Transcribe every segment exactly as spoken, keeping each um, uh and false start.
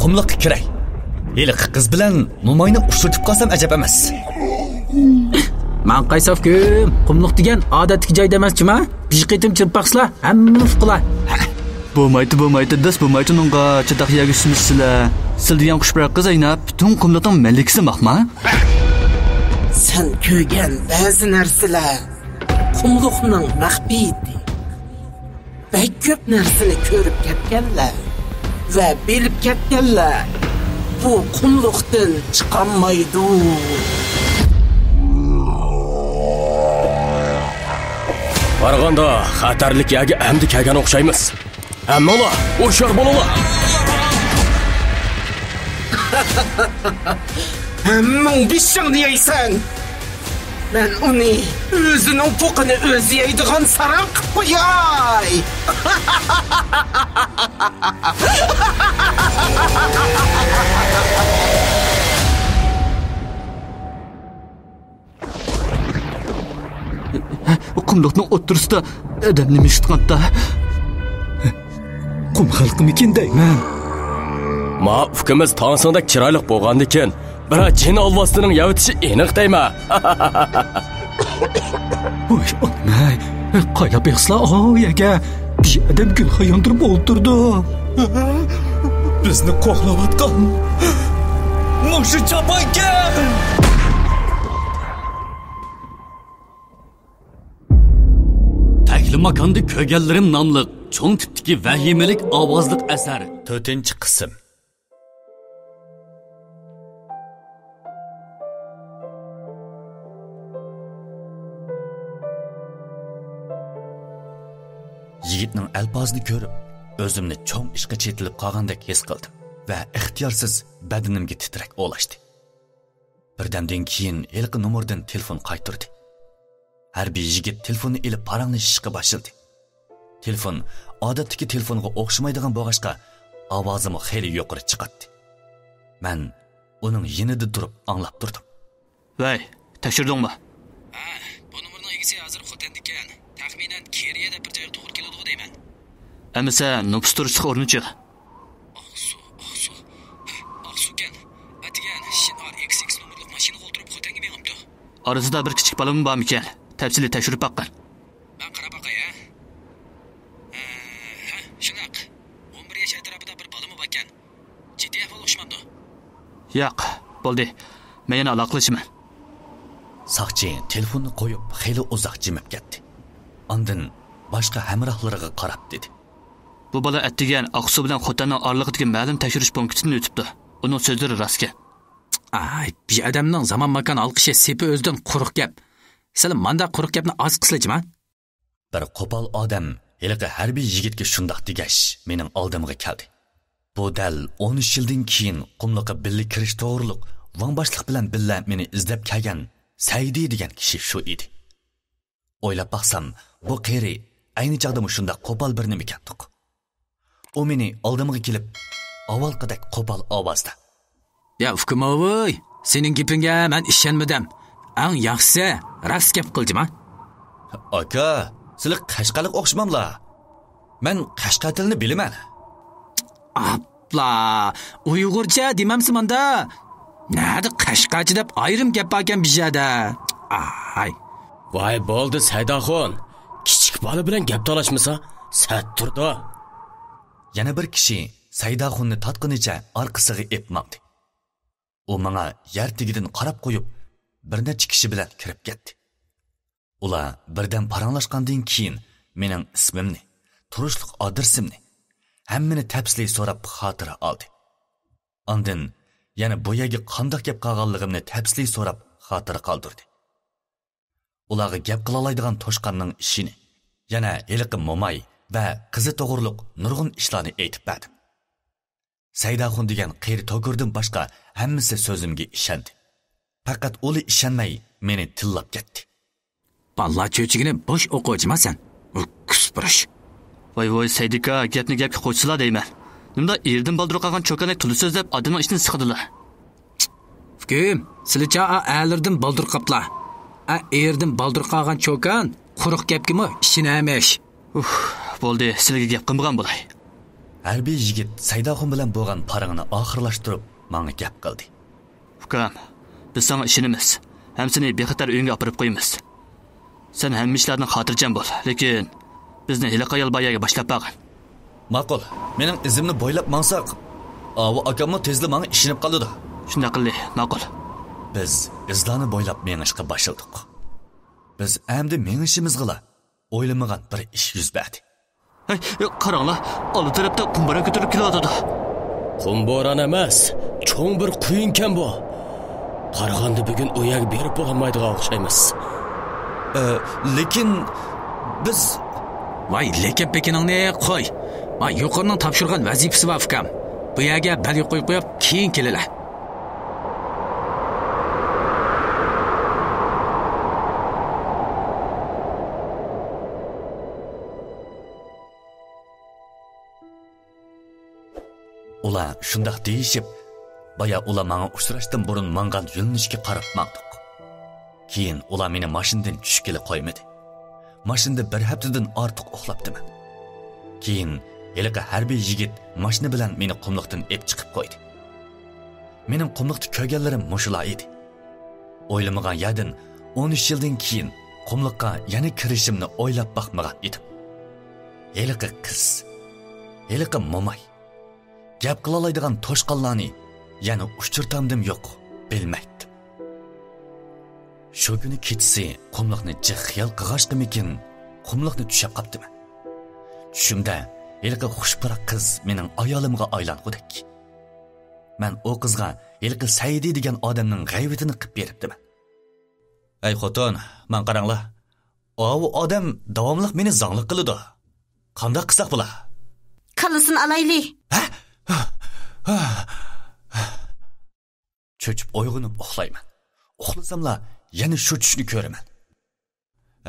قۇملۇققا كىرەي. ھېلىقى قىز بىلەن موماينى ئۇچرىتىپ قالسام ئەجەب ئەمەس. ماڭقايساف كۈم، قۇملۇق دېگەن ئادەتتىكى جاي دەمەس جۇما. بىر قېتىم چىرىپ باقسىلا، ھەممىنى ئۇقىلا. بولمايتتى، بولمايتتى، داس بولمايتتى ئۇنىڭغا، چاتاق يەرگە چۈشمىسىلە. سىل دېگەن قۇش بىر قىز ئەينەپ، پۈتۈن قۇملۇقنىڭ مەلىكىسى ماقما. سەن كۆرگەن بەزى نەرسىلەر قۇملۇقنىڭ مەخپىيىتى. بەك كۆپ نەرسىنى كۆرۈپ كەتكەنلەر ۋە بىلىپ كەتكەنلەر بۇ قۇملۇقتىن چىقالمايدۇ. بارغاندا خەتەرلىك يەرگە ئەمدى كەلگەن ئوخشايمىز. ھەممىڭلار ھوشيار بولۇڭلار! ھەممىڭ بېشىڭنى يەيسەن! مەن ئۇنى ئۆزىنىڭ پوقىنى ئۆزى يەيدىغان ساراڭ قىلىپ قوياي! قۇملۇقنىڭ ئوتتۇرىسىدا ئادەم نېمە ئىشلىتىۋاتتا؟ قۇم خەلقىمىكىن دەيمەن. ما ئۇكىمىز تاڭسىڭدەك چىرايلىق بولغاندىكىن، بىرەر جىن ئالۋاستىنىڭ يەۋېتىشى ئېنىق دەيمەن. ۋاي ئانام-ئەي، قايلاپ بېقسىلا ئاۋۇ يەرگە. بىر ئادەم گۈل خاياندۇرۇپ ئولتۇرىدۇ. بىزنى قوغلاۋاتقان مۇشۇ چاپانكەن! تەكلىماكان كۆرگەنلىرىم ناملىق چوڭ تىپتىكى ۋەھىمىلىك ئاۋازلىق ئەسەر. تۆتىنچى قىسىم. يىگىتنىڭ ئەلپازىنى كۆرۈپ، ئۆزۈمنى چوڭ ئىشقا چېتىلىپ قالغاندەك ھېس قىلدىم ۋە ئىختىيارسىز بەدىنىمگە تىترەك ئولاشتى. بىردەمدىن كېيىن ھېلىقى نومۇردىن تېلېفون قايتۇردى. ھەربىي يىگىت تېلېفوننى ئېلىپ پاراڭلىشىشقا باشلىدى. تېلېفون ئادەتتىكى تېلېفونغا ئوخشىمايدىغان بولغاچقا، ئاۋازىمۇ خېلى يۇقىرى چىقاتتى. مەن ئۇنىڭ يېنىدا تۇرۇپ ئاڭلاپ تۇردۇم. ۋەي، تەكشۈردۈڭمۇ؟ ھە، بۇ نومۇرنىڭ ئىگىسى ھازىر خوتەندىكەن. تەخمىنەن كېرىيەدە بىر جايغا توغرا كېلىدىغۇ دەيمەن. ئەمىسە نوپۇس تۇرۇشلۇق ئورنىچۇ؟ ئاقسۇ، ئاقسۇ. ھە، ئاقسۇكەن. ئەتىگەن شىن ئار ئىكس ئىكس نومۇرلۇق ماشىنىغا ئولتۇرۇپ خوتەنگە مېڭىپتۇ. ئارىسىدا بىر كىچىك بالىمۇ بارمىكەن؟ تەپسىلىي تەكشۈرۈپ باققىن. مەن قاراپ باقاي، ھە؟ ھە، ھە، شۇنداق. ئون بىر ياش ئەتراپىدا بىر بالىمۇ باركەن. جىددىي ئەھۋال ئوخشىمامدۇ؟ ياق، بولدى. مەن يەنە ئالاقىلىشىمەن. ساقچى تېلېفوننى قويۇپ، خېلى ئۇزاق جىمىپ كەتتى. ئاندىن باشقا ھەمراھلىرىغا قاراپ دېدى. بۇ بالا ئەتىگەن ئاقسۇ بىلەن خوتەننىڭ ئارىلىقىدىكى مەلۇم تەكشۈرۈش پونكىتىدىن ئۆتۈپتۇ. ئۇنىڭ سۆزلىرى راستكەن. ئاي، بىر ئادەمنىڭ زامان ماكان ھالقىشى سېپى ئۆزىدىن قۇرۇق گەپ. سىلى مانداق قۇرۇق گەپنى ئاز قىسىلا جىما. بىر قوپال ئادەم ھېلىقى ھەربىي يىگىتكە شۇنداق دېگەچ، مېنىڭ ئالدىمغا كەلدى. بۇ دەل ئون ئۈچ يىلدىن كېيىن قۇملۇققا بىللە كىرىش توغرۇلۇق ۋاڭ باشلىق بىلەن بىللە مېنى ئىزدەپ كەلگەن سەيدى دېگەن كىشى شۇ ئىدى. ئويلاپ باقسام، بۇ قېرى ئەينى چاغدا مۇشۇنداق قوپال بىر نېمىكەندۇق. ئۇ مېنى ئالدىمغا كېلىپ، ئاۋۋالقىدەك قوپال ئاۋازدا: يا ئۇكىموۋۇي، سېنىڭ گېپىڭگە مەن ئىشەنمىدىم. ئەڭ ياخشىسى، راست گەپ قىل جىما. ئاكا، سىلى قەشقەرلىك ئوخشىماملا؟ مەن قەشقەر تىلىنى بىلىمەن. ئاپلا، ئۇيغۇرچە دېمەمسە ماندا. نەدە قەشقەرچە دەپ ئايرىم گەپ باركەن بىر يەردە. ئاي. ۋاي بولدى سەيداخۇن، كىچىك بالا بىلەن گەپ تالاشمىسا سەت تۇرىدۇ. يەنە بىر كىشى سەيداخۇننى تارتقىنىچە ئارقىسىغا ئېپ ماڭدى. ئۇ ماڭا يەر تېگىدىن قاراپ قويۇپ، بىر نەچچە كىشى بىلەن كىرىپ كەتتى. ئۇلار بىردەم پاراڭلاشقاندىن كېيىن، مېنىڭ ئىسمىمنى، تۇرۇشلۇق ئادرېسىمنى، ھەممىنى تەپسىلىي سوراپ خاتىرە ئالدى. ئاندىن يەنە بۇ يەرگە قانداق كەپ قالغانلىقىمنى تەپسىلىي سوراپ خاتىرە قالدۇردى. ئۇلارغا گەپ قىلالايدىغان توشقاننىڭ ئىشىنى، يەنە ھېلىقى موماي ۋە قىزى توغرۇلۇق نۇرغۇن ئىشلارنى ئېيتىپ بەردىم. سەيداخۇن دېگەن قېرى توكۇردىن باشقا ھەممىسى سۆزۈمگە ئىشەندى. پەقەت ئۇلا ئىشەنمەي مېنى تىللاپ كەتتى. بالىلار چۆچىكىنى بوش ئوقۇ جىما سەن. ھوككۇس پۇرۇش. ۋاي ۋاي سەيدىكا، گەپنى گەپكە قوشسىلا دەيمەن. نېمىدا ئېرىدىن بالدۇر قالغان چوكاننى تولا سۆزلەپ ئادەمنىڭ ئىچىنى سىقىدىلا. ئۇكىم، سىلىچە ئا ئەرلىرىدىن بالدۇر قاپلا. ئا ئېرىدىن بالدۇر قالغان چوكان قۇرۇق گەپكىمۇ ئىشىنەمىش. ئۇھ، بولدى، سىلىگە گەپ قىلمىغان بولاي. ھەربىي يىگىت سەيداخۇن بىلەن بولغان پارىڭىنى ئاخىرلاشتۇرۇپ، ماڭا گەپ قىلدى. ئۇكام، بىز ساڭا ئىشىنىمىز ھەم سېنى بىخەتەر ئۆيۈڭگە ئاپىرىپ قويىمىز. سەن ھەممە ئىشلاردىن خاتىرجەم بول، لېكىن بىزنى ھېلىقى ئايال بار يەرگە باشلاپ بارغىن. ماقۇل، مېنىڭ ئىزىمنى بويلاپ ماڭساق، ئاۋۇ ئاكاممۇ تېزلا ماڭا ئىشىنىپ قالىدۇ. شۇنداق قىلدى، ماقۇل. بىز ئىزلارنى بويلاپ مېڭىشقا باشلىدۇق. بىز ئەمدى مېڭىشىمىزغىلا ئويلىمىغان بىر ئىش يۈز بەردى. ھەي، قاراڭلار، ئالدى تەرەپتە قۇم بوران كۆتۈرۈلۈپ كېلىۋاتىدۇ. قۇم بوران ئەمەس، چوڭ بىر قۇيۇنكەن بۇ. قارىغاندا بۈگۈن ئۇ يەرگە بېرىپ بولالمايدىغان ئوخشايمىز. ئە، لېكىن بىز ۋاي، لېكىن پېكىنىڭنى قوي. ما يۇقىرىنىڭ تاپشۇرغان ۋەزىپىسى بار، ئۇكام. بۇ يەرگە بەلگە قويۇپ قويۇپ، كېيىن كېلىلە. ئۇلار شۇنداق دېيىشىپ، بايا ئۇلار ماڭا ئۇچراشتىن بۇرۇن ماڭغان يۆنىلىشكە قاراپ ماڭدۇق. كېيىن ئۇلار مېنى ماشىنىدىن چۈشكىلى قويمىدى. ماشىنىدا بىر ھەپتىدىن ئارتۇق ئۇخلاپتىمەن. كېيىن ھېلىقى ھەربىي يىگىت ماشىنا بىلەن مېنى قۇملۇقتىن ئېپ چىقىپ قويدى. مېنىڭ قۇملۇقتا كۆرگەنلىرىم مۇشۇلار ئىدى. ئويلىمىغان يەردىن ئون ئۈچ يىلدىن كېيىن قۇملۇققا يەنە كىرىشىمنى ئويلاپ باقمىغان ئىدىم. ھېلىقى قىز، ھېلىقى موماي، گەپ قىلالايدىغان توشقانلارنى يەنە ئۇچرىتامدىم يوق، بىلمەيتتىم. شۇ كۈنى كېچىسى قۇملۇقنى جىق خىيال قىلغاچقىمىكىن، قۇملۇقنى چۈشەپ قاپتىمەن. چۈشۈمدە ھېلىقى خۇش پۇراق قىز مېنىڭ ئايالىمغا ئايلانغۇدەك. مەن ئۇ قىزغا ھېلىقى سەئىدى دېگەن ئادەمنىڭ غەيۋىتىنى قىپ بېرىپتىمەن. ئەي خوتۇن، ماڭا قاراڭلار. ئاۋۇ ئادەم داۋاملىق مېنى زاڭلىق قىلىدۇ. قانداق قىلساق بولا؟ كاللىسىنى ئالايلى. ھە؟ چۆچۈپ ئويغىنىپ ئۇخلايمەن. ئۇخلىساملا يەنە شۇ چۈشنى كۆرىمەن.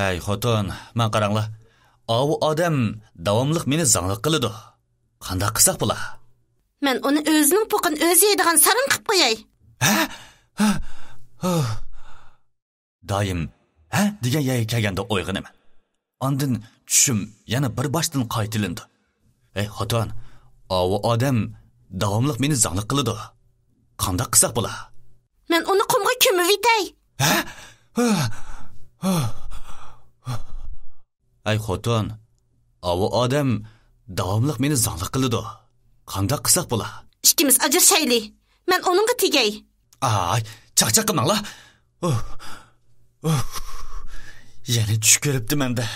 ئەي خوتۇن، ماڭا قاراڭلار. ئاۋۇ ئادەم داۋاملىق مېنى زاڭلىق قىلىدۇ. قانداق قىلساق بولا؟ مەن ئۇنى ئۆزىنىڭ پوقىنى ئۆزى يەيدىغان ساراڭ قىلىپ قوياي. ھە؟ دائىم «ھە» دېگەن يەرگە كەلگەندە ئويغىنىمەن. ئاندىن چۈشۈم يەنە بىر باشتىن قايتىلىنىدۇ. ئەي خوتۇن، ئاۋۇ ئادەم داۋاملىق مېنى زاڭلىق قىلىدۇ. قانداق قىلساق بولا؟ مەن ئۇنى قۇمغا كۆمۈۋېتەي. ھە؟ ئەي خوتۇن، ئاۋۇ ئادەم داۋاملىق مېنى زاڭلىق قىلىدۇ. قانداق قىلساق بولا؟ ئىككىمىز ئاجرىشايلى. مەن ئۇنىڭغا تېگەي. ئاي، چاقچاق قىلماڭلار. ئۇھ، ئۇھ. يەنە چۈش كۆرۈپتىمەن-دە.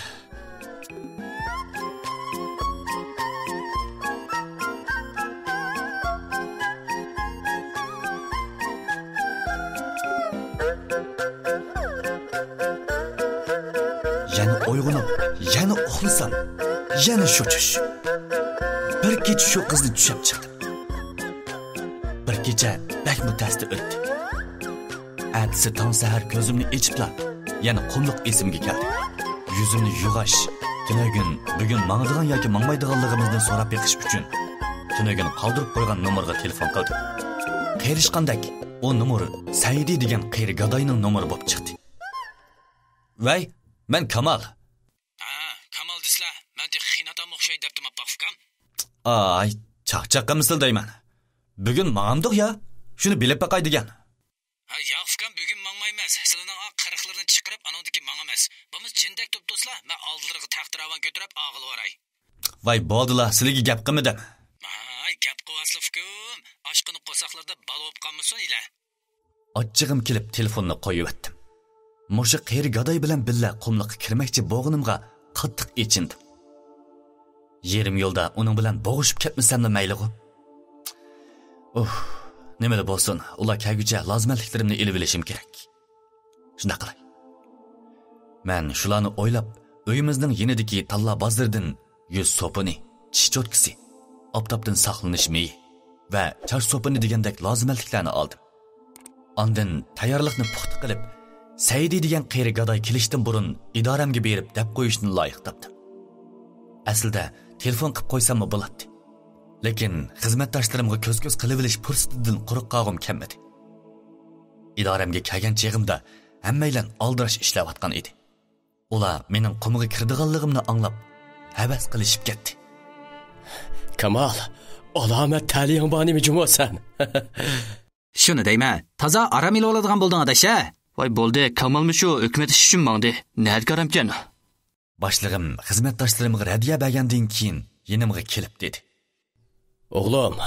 يەنە ئويغىنىپ، يەنە ئۇخلىسام، يەنە شۇ چۈش. بىر كېچە شۇ قىزنى چۈشەپ چىقتىم. بىر كېچە بەكمۇ تەستە ئۆتتى. ئەتىسى تاڭ سەھەر كۆزۈمنى ئېچىپلا، يەنە قۇملۇق ئېسىمگە كەلدى. يۈزۈمنى يۇغاچ، تۈنۈگۈن، بۈگۈن ماڭىدىغان ياكى ماڭمايدىغانلىقىمىزنى سوراپ بېقىش ئۈچۈن، تۈنۈگۈن قالدۇرۇپ قويغان نومۇرغا تېلېفون قىلدىم. قېرىشقاندەك، ئۇ نومۇر سەئىدى دېگەن قېرى گاداينىڭ نومۇرى بولۇپ چىقتى. ۋەي، مەن كامال. ھە، كامال دېسىلە، مەن تېخى خىيناتام ئوخشاي دەپتىم، ئاپپاق ئۇكام. ئاي، چاقچاق قىلمىسىلا دەيمەن. بۈگۈن ماڭامدۇق يا؟ شۇنى بىلىپ باقاي دېگەن. ھە، ياق ئۇكام، بۈگۈن ماڭمايمىز. سىلىنىڭ ئا قىرىقلىرىنى چىقىرىپ، ئانىڭدىن كېيىن ماڭىمىز. بولمىسا جىندەك تۇرۇپتۇسىلا، مەن ئالدىلىرىغا تەختىراۋان كۆتۈرۈپ ئاغىلىۋاراي. ۋاي، بولدىلا، سىلىگە گەپ قىلمىدىم. ھاي، گەپ قىلىۋاتسىلا ئۇكام، ئاشقىنى قورساقلىرىدا بالا بولۇپ قالمىسۇن ئىلە. ئاچچىقىم كېلىپ تېلېفوننى قويۇۋەتتىم. مۇشۇ قېرى گاداي بىلەن بىللە قۇملۇققا كىرمەكچى بولغىنىمغا قاتتىق ئېچىندىم. يېرىم يولدا ئۇنىڭ بىلەن بوغۇشۇپ كەتمىسەملا مەيلىغۇ. ئۇھ، نېمىلا بولسۇن، ئۇلار كەلگۈچە لازىمەنلىكلىرىمنى ئېلىۋېلىشىم كېرەك. شۇنداق قىلاي. مەن شۇلارنى ئويلاپ، ئۆيىمىزنىڭ يېنىدىكى تاللا بازىرىدىن يۈز سوپۇنى، چىش چوتكىسى، ئاپتاپتىن ساقلىنىش مېيى ۋە چاچ سوپۇنى دېگەندەك لازىمەتلىكلەرنى ئالدىم. ئاندىن تەييارلىقنى پۇختا قىلىپ، سەئىدى دېگەن قېرى گاداي كېلىشتىن بۇرۇن ئىدارەمگە بېرىپ دەپ قويۇشنى لايىق تاپتىم. ئەسلىدە تېلېفون قىپ قويساممۇ بولاتتى. لېكىن خىزمەتداشلىرىمغا كۆز-كۆز قىلىۋېلىش پۇرسىتىدىن قۇرۇق قالغۇم كەلمىدى. ئىدارەمگە كەلگەن چېغىمدا ھەممەيلەن ئالدىراش ئىشلەۋاتقان ئىدى. ئۇلار مېنىڭ قۇمغا كىرىدىغانلىقىمنى ئاڭلاپ، ھەۋەس قىلىشىپ كەتتى. كامال، ئالامەت تەلىيىڭ بار نېمە جۇمۇ سەن؟ شۇنى دەيمەن، تازا ئارام ئېلىۋالىدىغان بولدۇڭ ئاداش ھە؟ ۋاي بولدى، كامالمۇ شۇ ھۆكۈمەت ئىشى ئۈچۈن ماڭدى. نەدىكى ئارامكەن؟ باشلىقىم خىزمەتداشلىرىمغا رەددىيە بەرگەندىن كېيىن يېنىمغا كېلىپ دېدى. ئوغلۇم،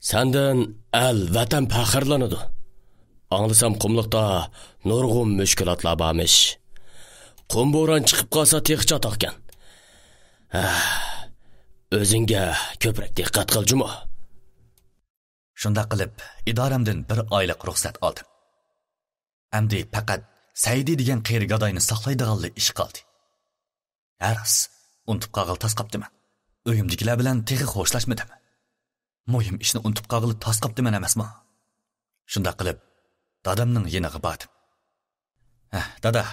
سەندىن ئەل، ۋەتەن پەخىرلىنىدۇ. ئاڭلىسام قۇملۇقتا نۇرغۇن مۈشكۈلاتلار بارمىش. قۇم بوران چىقىپ قالسا تېخى چاتاقكەن. ھە، ئۆزۈڭگە كۆپرەك دىققەت قىل جۇمۇ. شۇنداق قىلىپ، ئىدارەمدىن بىر ئايلىق رۇخسەت ئالدىم. ئەمدى پەقەت سەيدى دېگەن قېرى گاداينى ساقلايدىغانلا ئىش قالدى. ھە راست، ئۇنتۇپ قالغىلى تاس قاپتىمەن. ئۆيۈمدىكىلەر بىلەن تېخى خوشلاشمىدىم. مۇھىم ئىشنى ئۇنتۇپ قالغىلى تاس قاپتىمەن ئەمەسمۇ؟ شۇنداق قىلىپ، دادامنىڭ يېنىغا باردىم. ھە، دادا،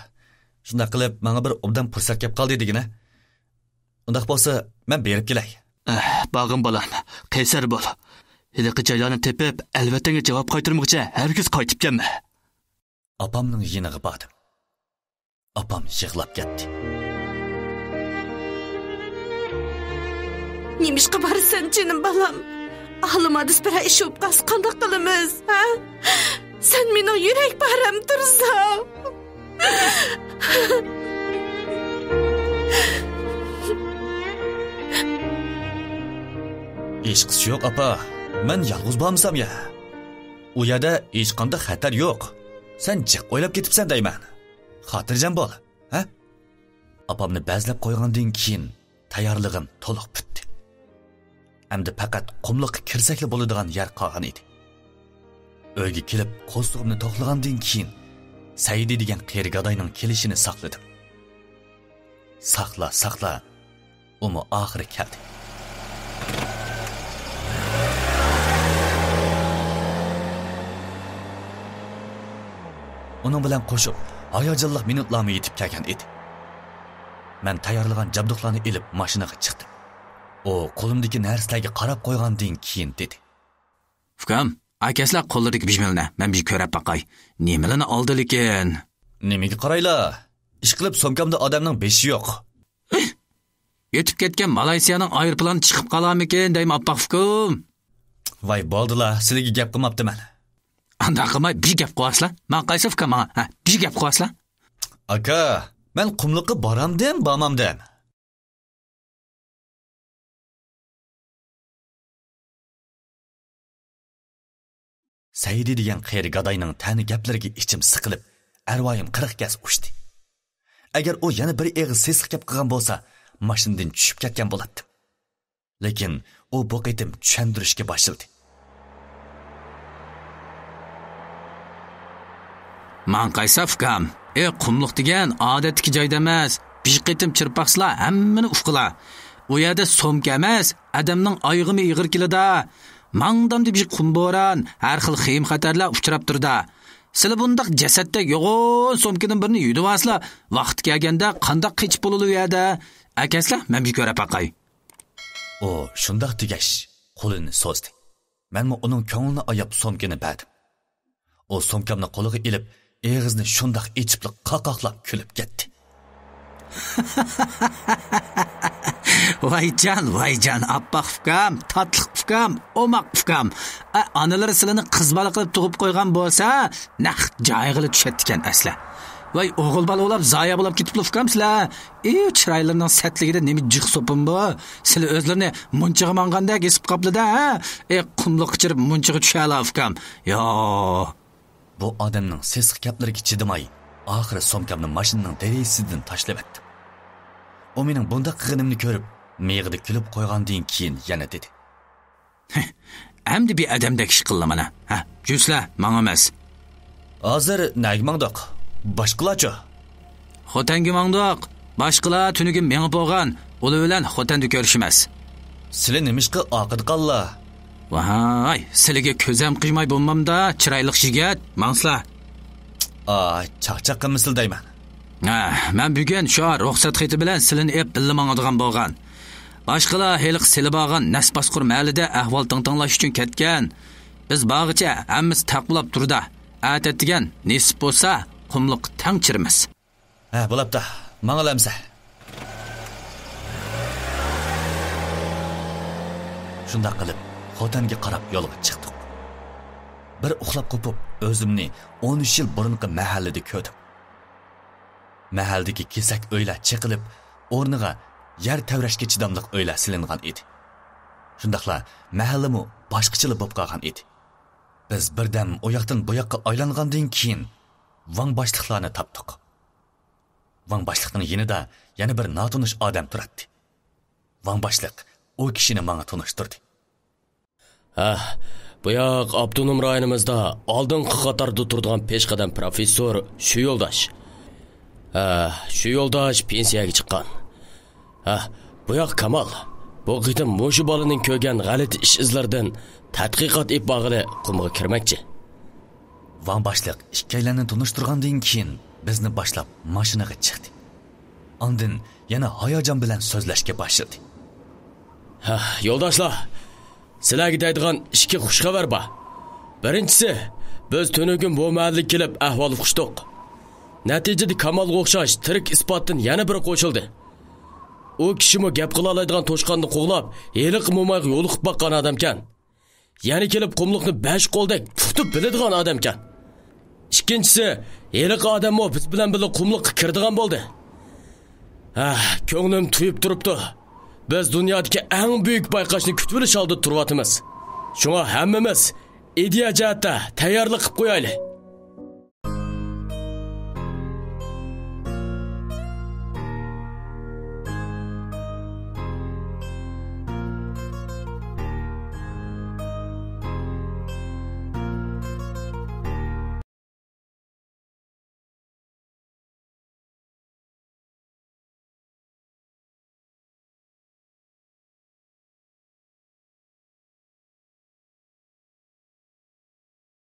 شۇنداق قىلىپ ماڭا بىر ئوبدان پۇرسەت كەپ قالدى دېگىنە. ئۇنداق بولسا، مەن بېرىپ كېلەي. ئەھ، بارغىن بالام، قەيسەر بول. ھېلىقى جايلارنى تېپىپ، ئەلۋەتەنگە جاۋاب قايتۇرمىغۇچە ھەرگىز قايتىپ كەلمە. ئاپامنىڭ يېنىغا باردىم. ئاپام يىغلاپ كەتتى. نېمىشقا بارىسەن، جېنىم بالام؟ ئاغلىما دېسە بىرەر ئىش بولۇپ قالسا قانداق قىلىمىز، ھە؟ سەن مېنىڭ يۈرەك پارەم تۇرساڭ. ھېچقىسى يوق، ئاپا. مەن يالغۇز بارمىسام يا؟ ئۇ يەردە ھېچقانداق خەتەر يوق. سەن جىق ئويلاپ كېتىپسەن دەيمەن. خاتىرجەم بول، ھە؟ ئاپامنى بەزلەپ قويغاندىن كېيىن تەييارلىقىم تولۇق پۈتتى. ئەمدى پەقەت قۇملۇققا كىرسەكلا بولىدىغان يەر قالغان ئىدى. ئۆيگە كېلىپ، قورسىقىمنى توقلىغاندىن كېيىن، سەيدى دېگەن قېرى گاداينىڭ كېلىشىنى ساقلىدىم. ساقلا، ساقلا، ئۇمۇ ئاخىرى كەلدى. ئۇنىڭ بىلەن قوشۇپ، ھاياجانلىق مىنۇتلارمۇ يېتىپ كەلگەن ئىدى. مەن تەييارلىغان جابدۇقلارنى ئېلىپ، ماشىنىغا چىقتىم. ئۇ قولۇمدىكى نەرسىلەرگە قاراپ قويغاندىن كېيىن دېدى. ئۇكام، ئاكەسلەر قوللىرىدىكى بىژمىلىنى مەن بىر كۆرۈپ باقاي. نېمىلىنى ئالدى لېكىن؟ نېمىگە قارايلا؟ ئىشقىلىپ سومكامدا ئادەمنىڭ بېشى يوق. ئۆتۈپ كەتكەن مالايسىيانىڭ ئايروپىلانى چىقىپ قالارمىكىن دەيمەن، ئاپپاق ئۇكام. ۋاي، بولدىلا، سىلىگە گەپ قىلماپتىمەن. ئانداق قىلماي بىر گەپ قىلىۋالسىلا. ماڭا قايسى ئۇكام ماڭا؟ ھە، بىر گەپ قىلىۋالسىلا. ئاكا، مەن قۇملۇققا بارامدىم، بارمامدىم؟ سەيدى دېگەن قېرى گاداينىڭ تەنە گەپلىرىگە ئىچىم سىقىلىپ، ئەرۋايىم قىرىق گەز ئۇچتى. ئەگەر ئۇ يەنە بىر ئېغىز سېسىق گەپ قىلغان بولسا، ماشىنىدىن چۈشۈپ كەتكەن بولاتتىم. لېكىن ئۇ بۇ قېتىم چۈشەندۈرۈشكە باشلىدى. ماڭا قايسا ئۇكام، ئى، قۇملۇق دېگەن ئادەتتىكى جايدا ئەمەس. بىر قېتىم چىرپاقسىلا ھەممىنى ئۇقىلا. ئۇ يەردە سومكا ئەمەس، ئادەمنىڭ ئايىغىمۇ ئېغىر كېلىدۇ. ماڭدامدا بىر قۇم بوران، ھەر خىل خېيىم خەتەرلەر ئۇچراپ تۇرىدۇ. سىلە بۇنداق جەسەتتەك يوغان سومكىنىڭ بىرنى يۈدۈۋالسىلا، ۋاقتى كەلگەندە قانداق قېچىپ بولىدۇ ئۇ يەردە؟ ئەكەلسىلە، مەن بىر كۆرۈپ باقاي. ئۇ شۇنداق دېگەچ، قولىنى سوزدى. مەنمۇ ئۇنىڭ كۆڭلىنى ئاياپ سومكىنى بەردىم. ئۇ سومكامنى قولىغا ئېلىپ، ئېغىزىنى شۇنداق ئېچىپلا قاقاقلاپ كۈلۈپ كەتتى. ۋايجان، ۋايجان، ئاپپاق ئۇكام، تاتلىق ئۇكام، ئوماق ئۇكام. ئە، ئانىلىرى سىلىنى قىز بالا قىلىپ تۇغۇپ قويغان بولسا، نەق جايىغىلا چۈشەتتىكەن ئەسلى. ۋاي، ئوغۇل بالا بولاپ زايە بولاپ كېتىپلا ئۇكام سىلە. ئى، چىرايلىرىنىڭ سەتلىكىدە نېمە جىق سوپۇن بۇ؟ سىلى ئۆزلىرىنى مۇنچىغا ماڭغاندەك ھېس قىلىپ قاپلىدا، ھە؟ ئى، قۇملۇققا چىرىپ مۇنچىغا چۈشەلا ئۇكام. يا. بۇ ئادەمنىڭ سېسىق گەپلىرىگە چىدىماي، ئاخىرى سومكامنى ماشىنىنىڭ دېرىزىسىدىن تاشلىۋەتتىم. ئۇ مېنىڭ بۇنداق قىلغىنىمنى كۆرۈپ، مىيىقىدا كۈلۈپ قويغاندىن كېيىن يەنە دېدى. ھە، ئەمدى بىر ئادەمدەك ئىش قىللا مانا. ھە، جۈسلە، ماڭىمىز. ھازىر نەگە ماڭدۇق؟ باشقىلارچۇ؟ خوتەنگە ماڭدۇق. باشقىلار تۈنۈگۈن مېڭىپ بولغان، ئۇلار بىلەن خوتەندە كۆرۈشىمىز. سىلى نېمىشقا ئارقىدا قاللا؟ ۋاي، سىلىگە كۆزەم قىيماي بولمامدا، چىرايلىق يىگىت، ماڭسىلا. ئاي، چاقچاق قىلمىسىلا دەيمەن. ھە، مەن بۈگۈن شۇ رۇخسەت خېتى بىلەن سىلىنى ئېلىپ بىللە ماڭىدىغان بولغان. باشقىلار ھېلىقى سىلى بارغان نەس باسقۇر مەھەللىدە ئەھۋال تىڭتىڭلاش ئۈچۈن كەتكەن. بىز بارغىچە ھەممىسى تەق بولاپ تۇرىدۇ. ئەتە ئەتىگەن نېسىپ بولسا قۇملۇققا تەڭ چىرىمىز. ھە، بولاپتۇ. ماڭىلا ئەمسە. شۇنداق قىلىپ، خوتەنگە قاراپ يولغا چىقتۇق. بىر ئۇخلاپ قوپۇپ، ئۆزۈمنى ئون ئۈچ يىل بۇرۇنقى مەھەللىدە كۆردۈم. مەھەللىدىكى كېسەك ئۆيلەر چېقىلىپ، ئورنىغا يەر تەۋرەشكە چىداملىق ئۆيلەر سېلىنغان ئىدى. شۇنداقلا مەھەللىمۇ باشقىچىلا بولۇپ قالغان ئىدى. بىز بىردەم ئۇ ياقتىن بۇ ياققا ئايلانغاندىن كېيىن، ۋاڭ باشلىقلارنى تاپتۇق. ۋاڭ باشلىقنىڭ يېنىدا يەنە بىر ناتونۇش ئادەم تۇراتتى. ۋاڭ باشلىق ئۇ كىشىنى ماڭا تونۇشتۇردى. ھە، بۇ ياق ئاپتونوم رايونىمىزدا ئالدىنقى قاتاردا تۇرىدىغان پېشقەدەم پروفېسسور شۇ يولداش. ھە، شۇ يولداش پېنسىيەگە چىققان. ھە، بۇ ياق كامال. بۇ قېتىم مۇشۇ بالىنىڭ كۆرگەن غەلىتە ئىش ئىزلىرىدىن تەتقىقات ئېلىپ بارغىلى قۇمغا كىرمەكچى. ۋاڭ باشلىق ئىككىيلەننى تونۇشتۇرغاندىن كېيىن، بىزنى باشلاپ ماشىنىغا چىقتى. ئاندىن يەنە ھاياجان بىلەن سۆزلەشكە باشلىدى. ھە، يولداشلار، سىلەرگە دەيدىغان ئىككى خۇش خەۋەر بار. بىرىنچىسى، بىز تۈنۈگۈن بۇ مەھەللىگە كېلىپ ئەھۋال ئۇقۇشتۇق. نەتىجىدە كامالغا ئوخشاش تىرىك ئىسپاتتىن يەنە بىرى قوشۇلدى. ئۇ كىشىمۇ گەپ قىلالايدىغان توشقاننى قوغلاپ، ھېلىقى مومايغا يولۇقۇپ باققان ئادەمكەن. يەنە كېلىپ قۇملۇقنى بەش قولدەك تۇتۇپ بىلىدىغان ئادەمكەن. ئىككىنچىسى، ھېلىقى ئادەممۇ بىز بىلەن بىللە قۇملۇققا كىرىدىغان بولدى. ھە، كۆڭلۈم تويۇپ تۇرۇپتۇ. بىز دۇنيادىكى ئەڭ بۈيۈك بايقاشنى كۈتۈۋېلىش ئالدىدا تۇرۇۋاتىمىز. شۇڭا ھەممىمىز ئىدىيە جەھەتتە تەييارلىق قىلىپ قويايلى.